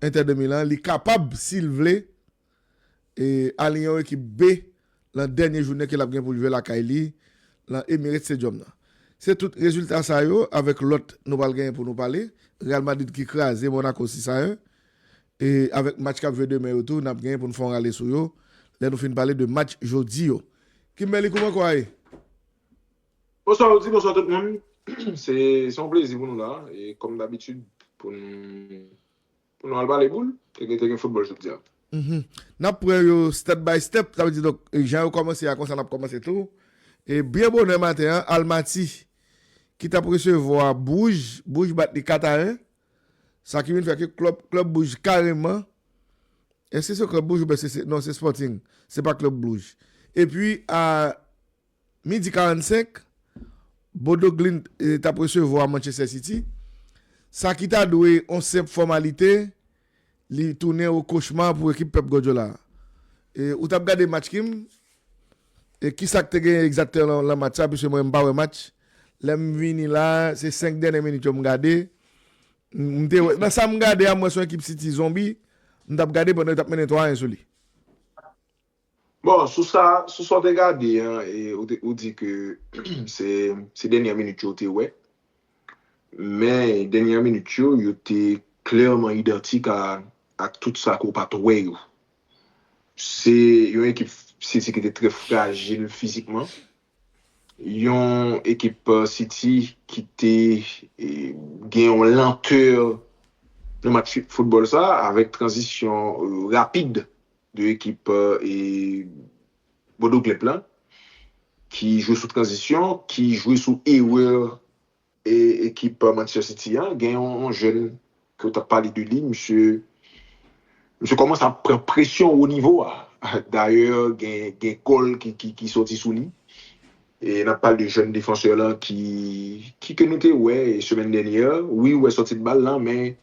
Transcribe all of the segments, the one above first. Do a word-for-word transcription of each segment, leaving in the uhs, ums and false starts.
Inter de Milan, li kapab, si l vle, e, aliyen yon ekip B nan dènye jounen ke l ap gen pou l jwe lakay li, nan Emirates Stadium nan. Se tout rezilta sa yo, avèk lòt nou pral genyen pou nou pale. Real Madrid ki kraze Monaco sis a en. E avèk match k ap jwe demen yo tou, n ap genyen pou n fè yon rale sou yo, lè nou fin pale de match jodi yo. Kimberly, kouman kò a ye? Bonswa Rudy, bonswa tout moun. Se se yon plezi pou nou la. E kòm dabitid, pou n pou nou al pale boul. Te gen, te gen foutbòl jodi a. Mhm. N ap pran yo step by step, sa vle di, donk, jan yo kòmanse a, konsa n ap kòmanse tou. E byen bonè maten an, Almaty, ki t ap resevwa Bruges, Bruges bat li kat a en. Sa ki vin fè ke klèb, klèb Bruges kareman, èske se klèb Bruges oubyen se, se, non, se Sporting, se pa klèb Bruges. Epi, a midi karannsenk, Bodo Glimt, e, t ap resevwa Manchester City. Sa ki ta dwe yon senp fòmalite, li tounen yon kochma pou ekip Pep Guardiola. E, ou t ap gade match, Kim? E kisa k te genyen egzakteman nan, nan match sa? Piske mwen, m pa wè match. Lè m vini la, se senk dènye minit yo m gade. M, m te wè, nan sa m gade a, m wè se yon ekip City zonbi. M t ap gade pandan yo t ap mennen twa a en sou li. Bon, sou sa, sou sa w te gade an, e, ou, te, ou di ke se, se dènye minit yo w te wè. Men dènye minit yo, yo te klèman idantik a, ak tout sa ke w pa t wè yo. Se yon ekip City ki te trè frajil fizikman. Yon ekip, eh, City ki te, eh, gen yon lantè nan match foutbòl sa, avèk tranzisyon, eh, rapid de ekip, eh, Bodo Glimt lan, ki jwe sou tranzisyon, ki jwe sou erè, eh, ekip Manchester City an. Gen yon, yon jèn ke w t ap pale de li, misye, misye kòmanse ap pran presyon wo nivo a. Dayè, gen, gen gòl ki, ki, ki sòti sou li. E n ap pale de jèn defansè lan ki, ki ke nou te wè semèn dènyè. Wi, ou wè sòti de bal lan, men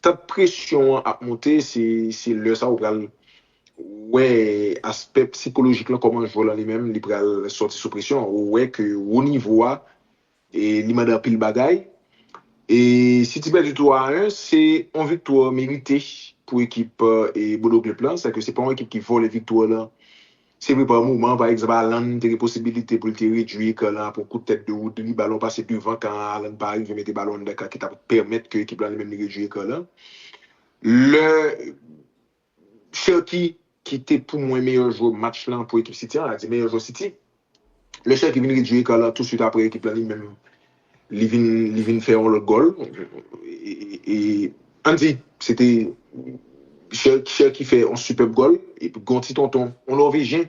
tan presyon an ap monte, se, se lè sa ou pral wè aspè sikolojik lan, kòman jwè lan li menm, li pral sòti sou presyon. Ou wè ke wo nivo a, e li mande anpil bagay. E City pèdi twa a en, se yon viktwa merite pou ekip, e, Bodo Glimt lan. Sèke se pa yon ekip ki vòlè viktwa lan. Se vre pa moman, pa egzanp, Haaland te gen posibilite pou l te redui ekran lan apre yon kout tèt de Rodri, balon pase devan kan Haaland pa rive mete balon anndan kan ki t ap pèmèt ke ekip lan li menm li redui ekran lan. Lè Cherki, ki te pou mwen meyè jwè match lan pou ekip City an, sa di meyè jwè City. Lè Cherki vin redui ekran lan touswit apre ekip lan li menm, li vin, li vin fè yon lòt gòl. E, e, e, ann di, se te Cher, Cherki fè yon sipèb gòl, epi gen yon ti tonton, yon Nòvejyen,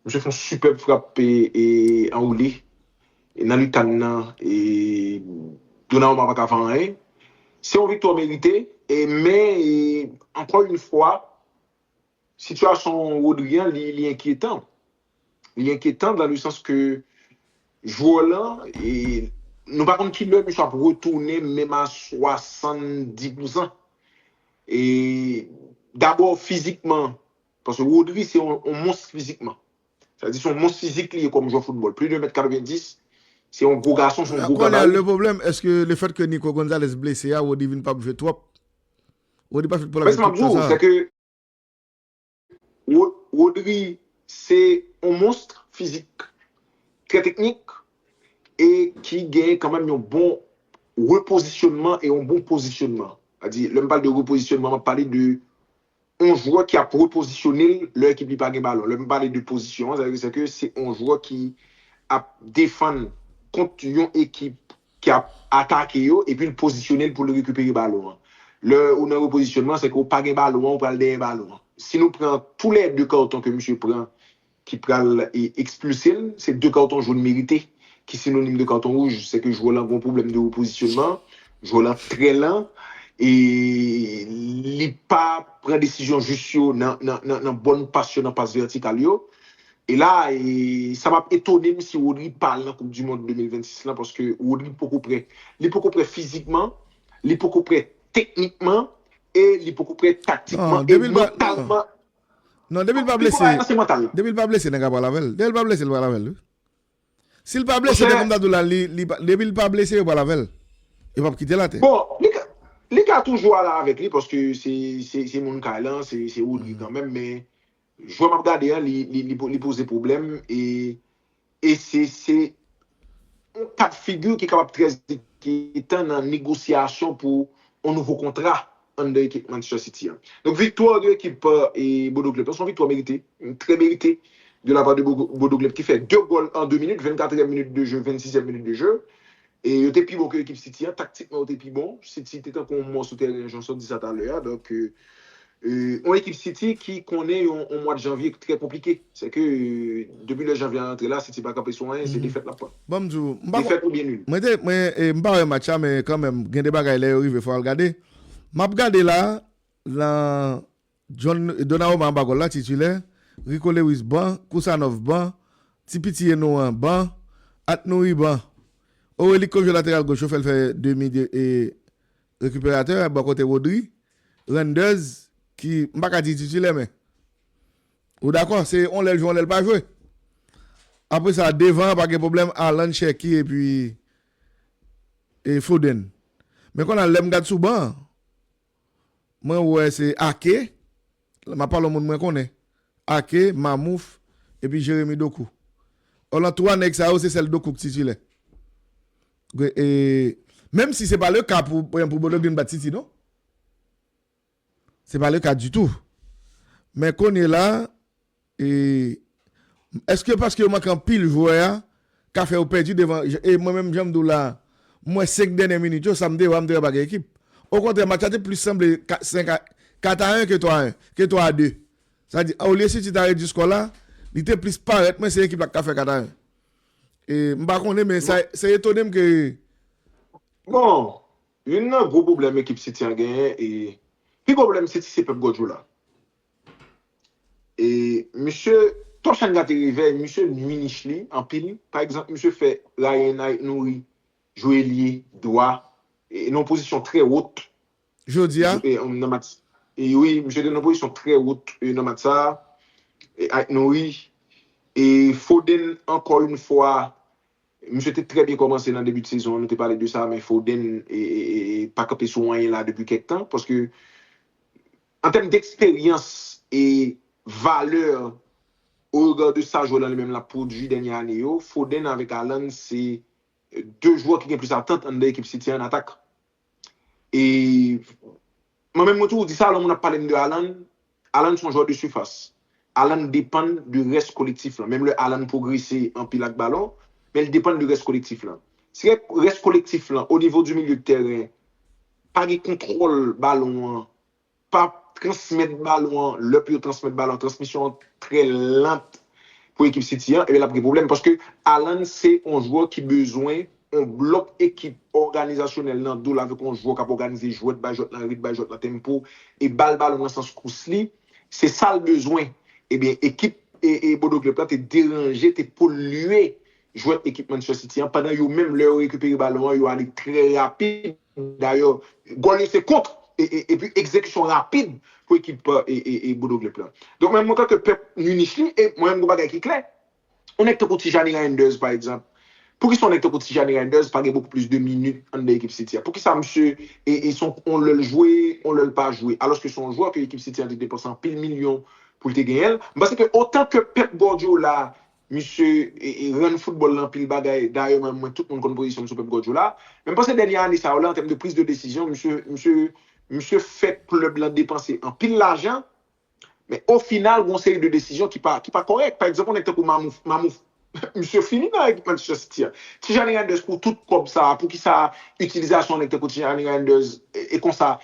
misye fè yon sipèb frap, e, e, anwoule. E nan litann nan, e, Donnarumma pa ka fè anyen. Se yon viktwa merite, e, men, e, ankò yon fwa, sitiyasyon Rodri an, li, li enkyetan. Li enkyetan dan le sans ke jwè lan, e, nou pa konn ki lè misye ap retounen menm a swasanndis pousan. E dabò fizikman, paske Rodri se yon, yon mons fizikman. Sa vle di se yon mons fizik li ye kòm jwè foutbòl. Plis de mèt katrevendis, se yon gwo gason, se yon gwo gabari. Kounye a, le pwoblèm, èske le fèt ke Nico Gonzalez blese a, Rodri vin p ap jwe twòp? Rodri pa fèt pou l ap jwe tout tan sa. Ro, Rodri se yon mons fizik, trè teknik, e ki gen kanmenm yon bon repozisyonman e yon bon pozisyonman. Sa di, lè m pale de repozisyonman, m ap pale de yon jwè ki ap repozisyone l lè ekip li pa gen balon. Lè m pale de pozisyon an, sa vle di se ke se yon jwè ki ap defann kont yon ekip ki ap atake yo, epi l pozisyone l pou l rekipere balon an. Lè ou nan repozisyonman, se ke ou pa gen balon an, ou pral dèyè balon an. Si nou pran tou lè de katon ke misye pran, ki pral, e, ekspilse l, se de katon jòn merite, ki sinonim de katon wouj, se ke jwè lan gen yon pwoblèm de repozisyonman, jwè lan trè lan, e li pa pran desizyon jis yo nan, nan, nan, nan bòn pas yo, nan pas vètikal yo. E la, e, sa p ap etone m si Rodri pa al nan Koup di Mond de mil vennsis lan, paske Rodri poko prè. Li poko prè fizikman, li poko prè teknikman, e li poko prè taktikman, e mantalman. Non, depi l pa blese, depi l pa blese, nèg la pral avè l. Depi l pa blese, l pral avè l, wi. Si l pa blese, tankou m ta di w la, li, li, depi l pa blese, yo pral avè l. Yo p ap kite l atè. Bon, li ka, Li ka toujou ale avèk li, paske se, se, se moun kay lan, se, se Rodri kanmenm, men jwè m ap gade an, li, li, li, li poze pwoblèm, e, e se, se yon ka d figi ki kapab trè enkyetan nan negosyasyon pou yon nouvo kontra anndan ekip Manchester City an. Donk, viktwa de ekip e, Bodo Glimt, se yon viktwa merite, trè merite, de la part de Bodo Glimt ki fè de gòl an de minit, vennkatriyèm minit de jeu, vennsizyèm minit de jeu. E yo te pi bon ke ekip City an, taktikman yo te pi bon. City te tankou yon mò sou teren, jan w sot di sa talè a. Donk, e, e, yon ekip City ki konnen yon, yon mwa de janvye trè konplike. Se ke, e, depi lè janvye a rantre la, City pa kanpe sou anyen, se defèt l ap pran. Bon, m di w, m pa Defèt oubyen nil. Mwen te, mwen, e, m pa wè match la, men kanmenm, gen de bagay lè yo rive, fò al gade. M ap gade la, nan John, Donnarumma anba gòl la, titilè, Rico Lewis ban, Kusanov ban, ti piti Enoan ban, Ait-Nouri ban. Oreli k konn jwe lateral goch yo fè l fè demi de, e, rekiperatè, bò kote Rodri, Reijnders, ki, m pa ka di titilè, men. Ou dakò? Se yon lè l jwe, yon lè l pa jwe. Apre sa, devan an, pa gen pwoblèm, Haaland, Cherki, epi e Foden. Men kounye a, lè m gad sou ban an, mwen wè se Ake, m ap pale yon moun mwen konnen, Ake, Mamouf, epi Jeremy Doku. Ò, nan twa nèg sa yo, se sèl Doku k titilè. E, menm si se pa le ka pou, pou, pou Bodo Glimt bat City, non? Se pa le ka ditou. Men kounye la, e, èske paske yo manke anpil jwè a, ka fè yo pèdi devan, e mwen menm jan m di w la, m wè senk dènye minit yo, sa m te wè, m te wè pa gen ekip. Okontrè, match la te plis sanble ka-, senk a, kat a en ke twa a en, ke twa a de. Sa di, olye City ta redui skò la, li te plis parèt mwen se ekip la k ka fè kat a en. E, m pa konnen, men sa, se etone m ke Bon, youn nan gwo pwoblèm ekip City an genyen, e pi gwo pwoblèm City se Pep Guardiola. E misye, Top Shenga te revè, misye nui nich li anpil. Pa egzanp, misye fè Rayan Ait-Nouri jwe elye dwa, e nan yon pozisyon trè wot. Jodi a? E, nan match, e wi, misye te nan yon pozisyon trè wot, e nan match sa a. E Ait-Nouri, e Foden, ankò yon fwa, misye te trè byen kòmanse nan debi de sezon an, nou te pale de sa, men Foden, e, e, e, e pa kanpe sou anyen la depi kèk tan, paske an tèm d'eksperyans e valè, o rega de sa jwè lan li menm l ap pwodui dènye ane yo, Foden avèk Haaland se de jwè ki gen plis atant anndan ekip City an atak. E mwen menm, mwen toujou di sa, lè moun ap pale m de Haaland, Haaland se yon jwè de sifas. Haaland depann de rès kolektif lan. Menm lè Haaland pwogrese anpil ak balon, men l depann de rès kolektif lan. Si rès, rès kolektif lan, o nivo di milye de tèren, pa gen kontwòl balon an, pa transmèt balon an, lè pou yo transmèt balon an, transmisyon an trè lant pou ekip City an, ebyen l ap gen pwoblèm. Paske Haaland se yon jwè ki bezwen yon blòk ekip òganizasyonèl nan do l avèk yon jwè k ap òganize jwèt bay jwèt lan rit, bay jwèt lan tempo, e ba l balon nan sans kous li. Se sa l bezwen. Ebyen, ekip e, e Bodo Glimt lan te deranje, te polye jwèt ekip Manchester City an, pandan yo menm, lè yo rekipere balon an, yo ale trè rapid. Dayè, gòl yo se kont, e, e, epi egzekisyon rapid pou ekip e, e, e Bodo Glimt lan. Donk, menm mwen, kwè ke Pep nui nich li, e mwen menm, gon bagay ki klè. Yon nèg tankou Tijani Reijnders, pa egzanp, poukisa yon nèg tankou Tijani Reijnders pa gen bokou plis de minit anndan ekip City a? Poukisa misye, e, e se yon, yon lè l jwe, yon lè l pa jwe, alòske se yon jwè ke ekip City an te depanse anpil milyon pou l te genyen l? M panse ke otan ke Pep Guardiola, misye, e, e rann foutbòl lan anpil bagay, dayè mwen, mwen, tout moun konn pozisyon m sou Pep Guardiola, men m panse dènye ane sa yo la, an tèm de priz de desizyon, misye, misye, misye fè klèb lan depanse anpil lajan, men o final, gon seri de desizyon ki pa, ki pa kòrèk. Pa egzanp, yon nèg tankou Mamouf, Mamouf, misye fini nan ekip Manchester City an. Tijani Reijnders pou tout kòb sa a, poukisa itilizasyon yon nèg tankou Tijani Reijnders e, e konsa?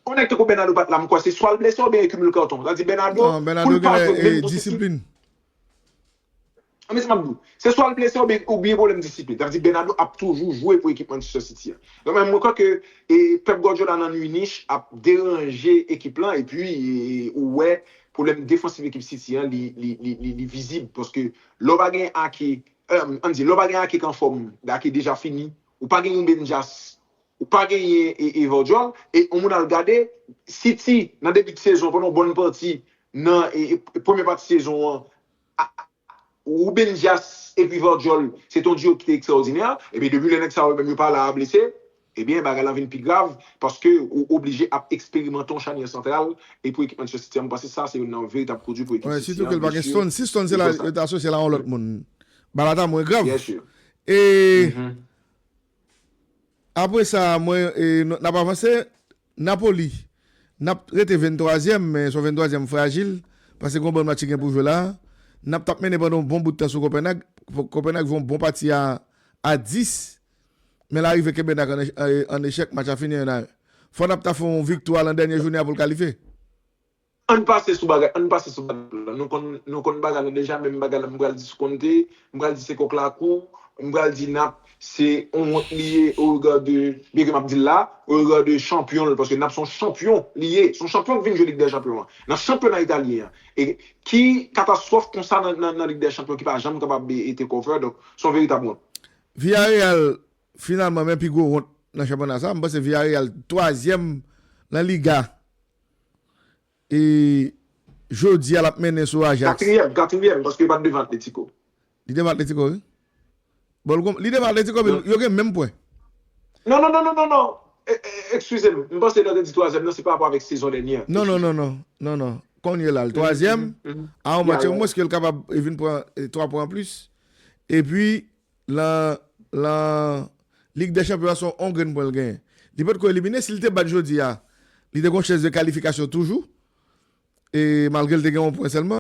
Yon nèg tankou Bernardo pa t la, m kwè se swa l blese oubyen ekimil kèton. Sa di Bernardo, non, Bernardo pou l pa jwe, e, menm gon disiplin. An, men sa m ap di w, se swa l blese oubyen, oubyen pwoblèm disiplin. Sa vle di Bernardo ap toujou jwe pou ekip Manchester City an. Donk, men mwen kwè ke e, Pep Guardiola nan nui nich ap deranje ekip lan, epi e, ou wè pwoblèm defansif ekip City an, li, li, li, li, li vizib. Paske lè w pa gen Ake, e, ann di, lè w pa gen Ake k anfòm, Ake deja fini, ou pa gen Ruben Dias, ou pa genyen e, e Virgil, e yon moun al gade, City, nan debi de sezon, pandan yon bòn pati, nan e, e, premye pati sezon an, a, Ruben Dias epi Virgil, se te yon duo ki te ekstraòdinè. Epi depi lè nèg sa yo menm yo pa la a blese, ebyen, bagay lan vin pi grav, paske ou oblije ap eksperimante yon chanyè santral, e pou ekip Manchester City a, mwen panse sa se youn nan veritab kou di pou ekip City a. Sitou ke l pa gen Stones. Si Stones se la, yo ta asosye l a yon lòt moun. Bagay la ta mwen grav. E apre sa, mwen, n ap avanse. Napoli, n ap rete venntwazyèm, men se yon venntwazyèm frajil, paske gen yon bann match ki gen pou jwe la. Nap t ap mennen pandan yon bon bout tan sou Copenhague. Copenhague jwe yon bon pati a, a dis, men l arive Copenhague an, an, an echèk, match la fini en a en. Fò Nap ta fè yon viktwa lan dènye jounen an pou l kalifye. Ann pase sou bagay, ann pase sou bagay la. Nou konn, nou konn bagay la deja, men bagay la, m pral di sou Conte, m pral di se kòk la kou, m pral di Nap, se yon wont li ye au regard de, byen ke m ap di l la, au regard de chanpyon l, paske Nap se yon chanpyon li ye, se yon chanpyon ki vin jwe Lig dè Chanpyon an, nan chanpyona italyen an. E ki katastwòf konsa nan, nan, nan Lig dè Chanpyon ki pa janm kapab e, e take over, donk se yon veritab wont. Villarreal, finalman, men pi gwo wont nan chanpyona sa, m panse Villarreal twazyèm nan Liga. E jodi a, l ap mennen sou Ajax. Katriyèm, katriyèm, paske yo pa t devan Atletico. Li devan Atletico, wi. Bon, li devan Atletico, men yo gen menm pwen. Non, non, non, non, non, non. E, e, eskize m, m panse lè w te di twazyèm nan, se pa rapò avèk sezon dènye an. Non, non, non, non, non, non. Kounye la, l twazyèm, a yon match, omwen ke l kapab, e, vin pran, e, twa pwen anplis. Epi, lan, lan Lig dè Chanpyon an, se yon grenn pwen l genyen. Li potko elimine, si l te bat jodi a, li te gen yon chans de kalifikasyon toujou. E malgre l te gen yon pwen sèlman.